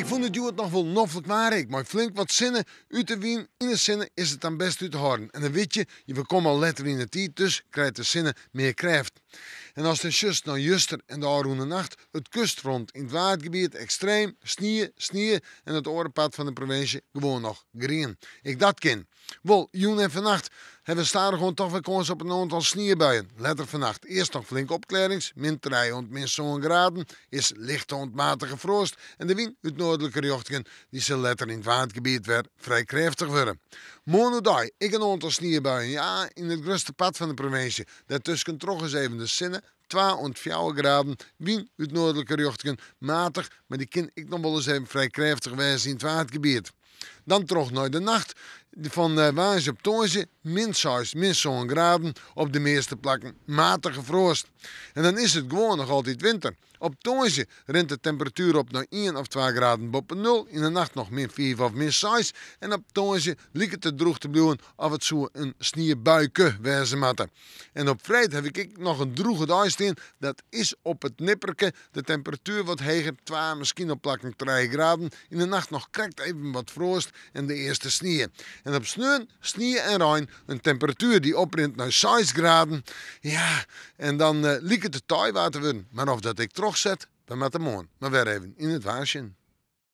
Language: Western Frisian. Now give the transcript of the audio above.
Ik fûn it hjoed noch wol noflik waar ek, mei flink wat sinne út de wyn. Yn de sinne is it dan bêst út te hâlden. En dan wit je, je komme al letter yn de tiid, dus krijt de sinne mear krêft. En ast dan sjochst nei juster en de ôfrûne nacht, it kustfront yn it Waadgebiet ekstreem, snie, snie en it oare part fan de provinsje gewoan noch grien. Ek dat kin. Wol, jûn en fannacht hawwe we stadichoan toch wer kâns op in oantal sniebuien. Letter fannacht earst noch flinke opklearrings, min trije oant min sân graden, is lichte oant matige froast en de wyn út noardlike rjochtingen dy sil letter yn it Waadgebiet wer frij krêftich wurde. Moarn oerdei ek in oantal sniebuien, ja, yn it grutste part fan de provinsje. Dêrtusken troch is even de sinne, twa oant fjouwer graden, wyn út noardlike rjochtingen, matich, mar dy kin ek noch wolris even frij krêftich wêze yn it Waadgebiet. Dan troch nei de nacht fan woansdei op tongersdei, min seis, min sân graden, op de measte plakken matige froast. En dan is it gewoan noch altyd winter. Op tongersdei rint de temperatuer op nei ien of twa graden boppe nul, yn de nacht noch min fiif of min seis. En op tongersdei liket it drûch te bliuwen of it soe in sniebuike wêze moatte. En op freed haw ik ek noch in drûge dei stean, dat is op it nipperke. De temperatuer wat heger, twa, miskien op plakken trije graden. Yn de nacht noch krekt even wat froast en de earste snie. En op sneon snie en rein, in temperatuer dy't oprint nei seis graden. Ja, en dan liket it teiwaar te wurden. Mar of dat ek trochset, we moatte moarn mar wer even yn it waar sjen.